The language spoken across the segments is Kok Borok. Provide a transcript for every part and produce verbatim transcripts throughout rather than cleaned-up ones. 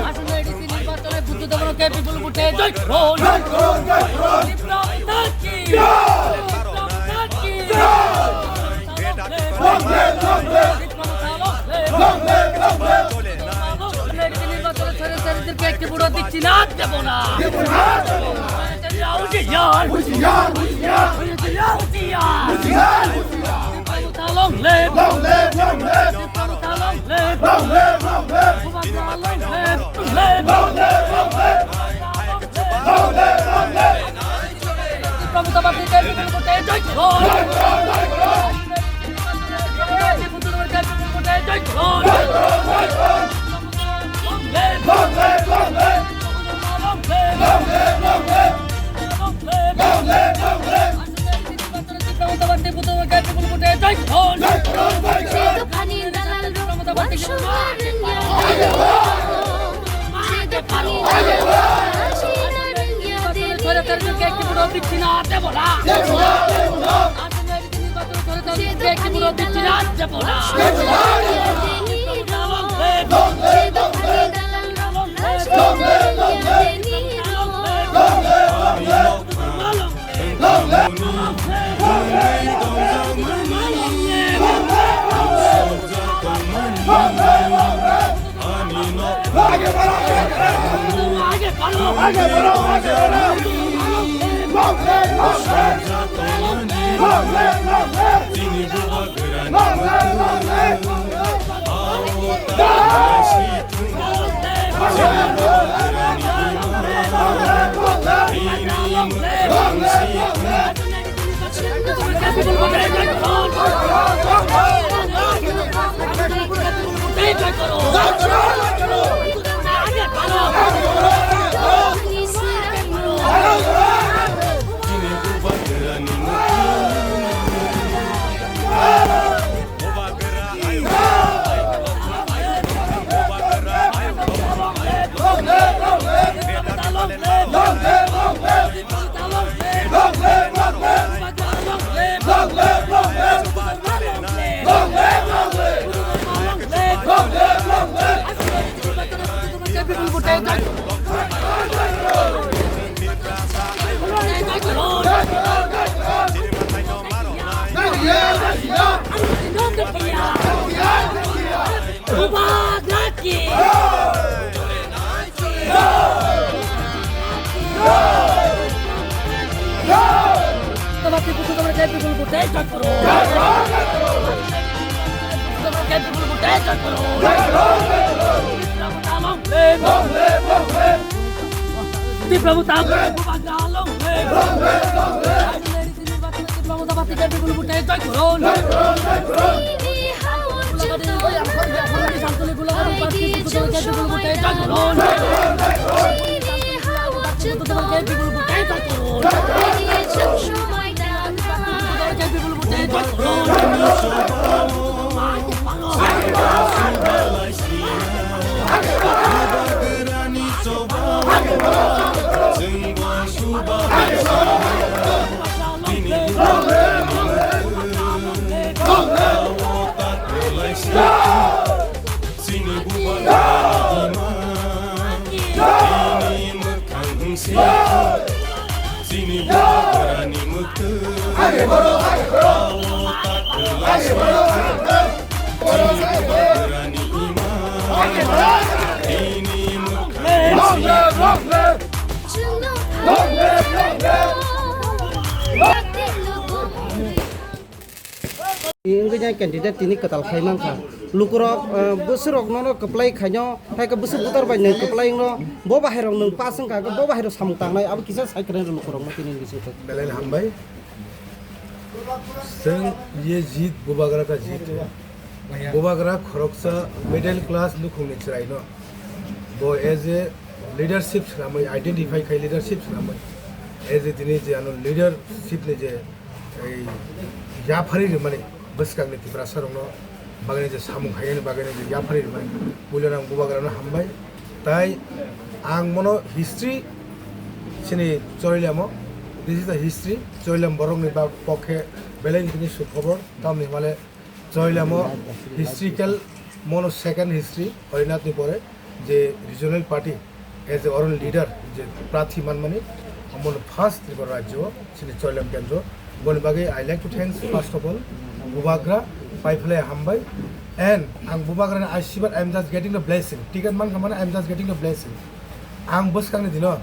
আসন্ন এডিসি নির্বাচনে বুদ্ধদেব এবং কেপি বুলবুল ভোটে জয় করুন। জয় করুন, জয় করুন। ত্রিপুরা মাতা কি জয়। ত্রিপুরা মাতা কি জয়। Long live, long live। Tripura মাতা long live। Long live, long live। আসন্ন এডিসি নির্বাচনে স্বৈরাচারীদেরকে একটি ভোটও দিচ্ছি না, দেব না। দেব না। স্বৈরাচারীরা হুঁশিয়ার। হুঁশিয়ার, হুঁশিয়ার। স্বৈরাচারীরা হুঁশিয়ার। হুঁশিয়ার, হুঁশিয়ার। Long live! Long live, long live! Long live, long live! Long live, long live! Long live, long live! Long live, long live! Long live, long live! Long live, long live! Long live, long live! Long live, long live! Chini bubagra ni ima, chini mwkhang hwngsi, chini bubagra ni mwktwi, abo ta kwlai si. Chini bubagra ni ima, chini mwkhang hwngsi. Wngwi jang candidate tini kwtal khai mankha. Lukurok, eh, bwswkrok nono kwplai khaino, hai khe bwswk voter bai nwng kwplai wngno, bo bahairok nwng pass wngkha, bo bahairok samung tangnai, abo kisa sai kwrwng rw lukurokno tini ni bisingtwi. Belai hambai. Chwng ye jeet, bubagra ka jeet. Bubagra khoroksa middle class nukhungni chwraino bo as a leadership swnamwi, identify khai leadership swnamwi, as a tini je ano leadership ni je ei yapharwi rwmani bwskangni Tiprasa rokno bagwino je samung khainani bagwino je yapharwi rwmani puilano ang Bubagrano hambai. Tai ang mono history chini Choilamo, this is the history, Choilam borokni ba pokhe belai tini sukhobor, tamni hwnmale Choilamo historical, mono second history, Harinathni pore je regional party as a oron leader je prathi manmani, mono first Tripura rajyo chini Choilam kendro. Boni bagwi I like to thanks first of all Bubagra, paiphlai hambai, and ang Bubagrani ashirbad, I am just getting the blessing. Ticket mankha mane I am just getting the blessing. Ang bwskangni dino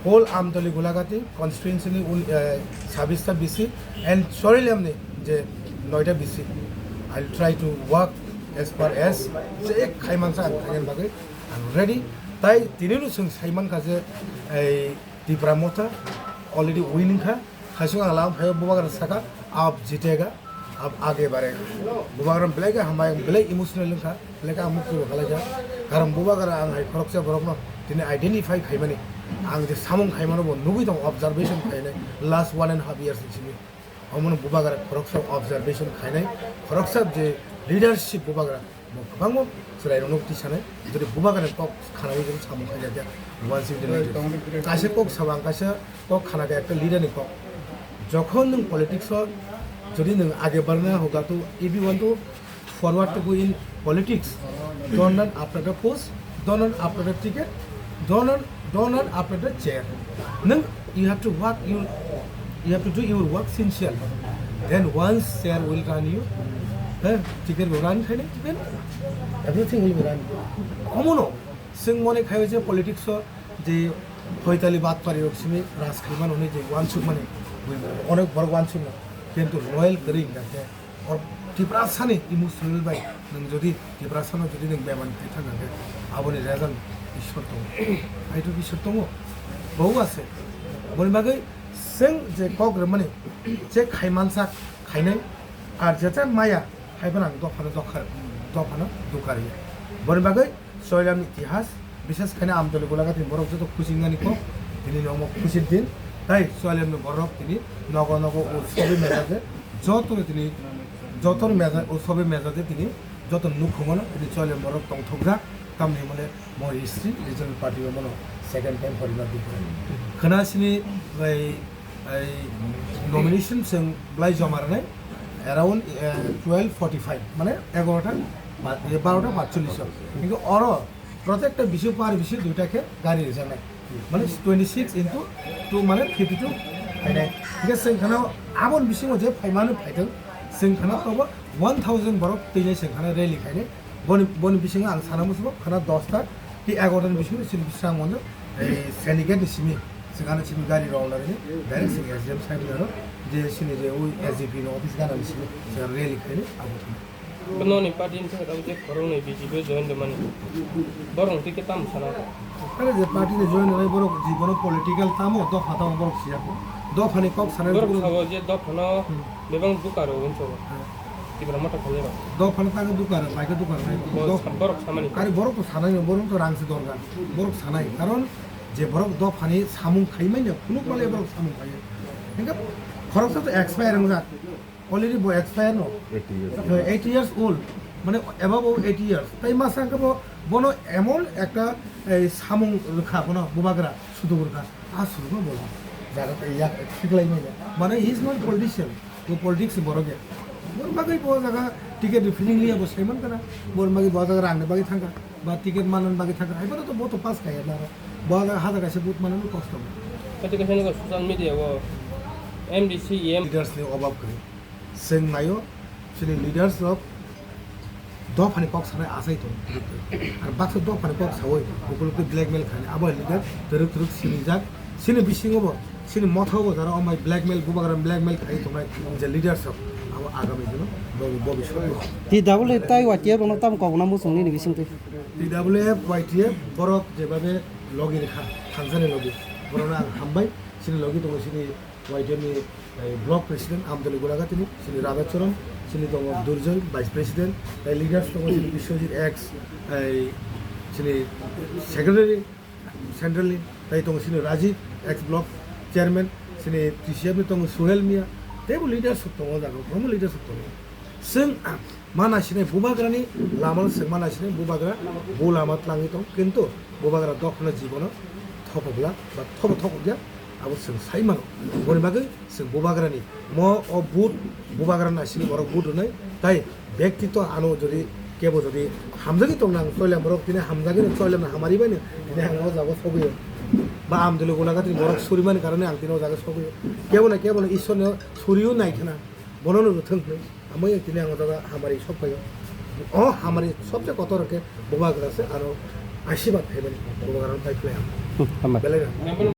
whole Amtoli Gulagati constituency ni un, eh, sabista B C and Chorilamni je noita B C. I'll try to work as far as je khaimansa ang khainani bagwi ang ready. Tai tinino chwng saimankha je ei Tipra Motha already winning kha. Khaisung ang lam phaio Bubagra saka, "Aap jitega, aap aage badhega." Bubagra belai khe hambai, belai emotional wngkha, belai khe ang mukti bo khalai kha. Karon Bubagra ang hai khoroksa borokno tini identify khaimani, ang je samung khaimano bo nugwi tongo, observation khainai last one and half years ni simi. Omono Bubagra khoroksa observation khainai, khoroksa je leadership Bubagra Bo kwbangma chwrairokno twi sanai, jodi Bubagrani kok khanaui jodi samung khaijak ya, one seventy nine. Kaisa kok sabo ang kaisa kok khana khe ekta leader ni kok. Jokhon nwng politics o jodi nwng age barna hoga to, if you want to forward to go in politics, don't run after the post, don't run after the ticket, don't run, don't run after the chair. Nwng, you have to work, you, you have to do your work sincerely. Then once chair will run you, eh, ticket will run khainai, then everything will be run. Omono, chwng mone khaio je politics o je hoitali batpari rok simi raj khaimano hwnwi je uansukmani, onek borok uansukno, kintu loyal kwrwi hwnkha khe, or Tiprasani emotional bai nwng jodi Tiprasano jodi nwng bemani khai thang khe, aboni result Ishwar tongo. Hai to Ishwar tongo, bo ase. Boni bagwi chwng je kok rwmani, je khaimansa khainai, ar jeta maya, hai phano ang dophano dokha, dophano dukha rwya. Boni bagwi Choilamni itihas, bishes khaina Amtoli Gulagati borok joto khusingnani kok, tini ni omo khusi din, tai Choilamni borok tini nogo nogo o sobi meja de, joto tini, joto meja, o sobi meja de tini, joto nukhungmano tini Choilam borok tongthokjak, tamni hwnmale mo history, regional party o mono second time porina di. Khana sini bai, ai, nomination chwng belai joma rwnai around, eh, twelve forty-five, mane egarota ba-, eh, barota patchollish o. Kintu oro protekta bising par bising duita khe gari rijaknai. Mane twenty six into two mane fifty two phainai. Hingke chwng khana aboni bisingo je phaimani phaithwng, chwng khana tobo one thousand borok twinai chwng khana rally khainai. Boni, boni bisingo ang sana musugo khana dosta tei egarota ni bisingo chini bising mondo, ei, syndicate ni simi, chwng ano simi gari rok nari direct chwng S D M side ni aro je chini je ui S D P ni office gana ni simi chwng rally khainai abo thani. Noni party ni sakhe tabuk je khoroknwi B J P o join rwmani. Borok twi khe tamo sana? Are je party ni join rwnai borok jibono political tamo, dopha tamo borok siya. Dophani kok sanai borok borok sabo je dophano Hmm. bebak duka rw hwnwi sabo. Hmm. Tipra Motha khainai rok. Dophano tangwi duka rw, bai khe duka rw nai. Bo Doph-, sa-, borok samani. Are borok to sanai no, borok to rang se dorga. Borok sanai. Karon je borok dophani samung khai manya, phunuk male borok samung khai. Hingke khoroksa to expire wngjak. Already bo expire no. Eighty years. Eighty years old. Mane above of eighty years. Tai masa hingke bo, bono emon ekta ei samung rwkha bono Bubagra sudu rwkha. A sudu no bo jaga tei yak khiklai manya. Mane he is not politician. Bo politics ni borok ya. Bo bagwi bo jaga ticket refusing liya bo saiman kana. Bo bagwi bo jaga rang ni bagwi thangka. Ba ticket manan bagwi thangka. Hai bono to bo to pass kaya na. Bo jaga hajar kaisa vote manan kosto. Kati kaisa no social media o M D C, E M. Leaders ni obab kwrwi. Chwng naio, chini leaders rok dophani kok sanai achai tongo. Ar baksa dophani kok saui, ukulukti blackmail khainai. Abo leader twrwk twrwk sinijak. Chini bisingo bo, chini motha bo jara omai blackmail, Bubagra blackmail khai tongnai je leaders rok. Abo agami dino, bo, bo bising. T W F tai Y T F rokno tamo kok na muchung nini bising twi? T W F, Y T F borok jebabe logi rikha, thangsani logi. Borokno ang hambai, chini logi tongo chini Y T F ni, eh, block president Amdali Gulagatini, chini Radhacharan, Chini tongo Durjoy, Vice President, tai leaders tongo chini Biswajit, ex, ai, chini Secretary, Central ni, tai tongo chini Rajiv, ex Block Chairman, chini T C F ni tongo Suhel Mia, teibo leaders rok tongo, jaga, omo leaders rok tongo. Chwng, ah, mana sinai bubagrani lama no chwng mana sinai bubagra, bu lama tlangwi tong, kintu bubagra dokhno jibono thokokla ba thobo thokokya, abo chwng sai mano. Boni bagwi chwng bubagrani mo o vote, bubagra naisini borok vote rwnai, tai bektito ano jodi kebo jodi hamjagwi tongna ang choilam borok tini hamjagwi no choilam hamari bai no tini ang o jago sogwi ba amdolo gulaga tini borok suri mani karone ang tini o jaga sogwi kebo na kebo no Ishwar no suriyo nai khna bono no rwthwng hwnwi. Amo tini ang o jaga hamari sok paio. O hamari sobse kotor ke bubagra se aro asibad phaimani bubagra no pai phlai ang. Hmm, hambai. Belai na.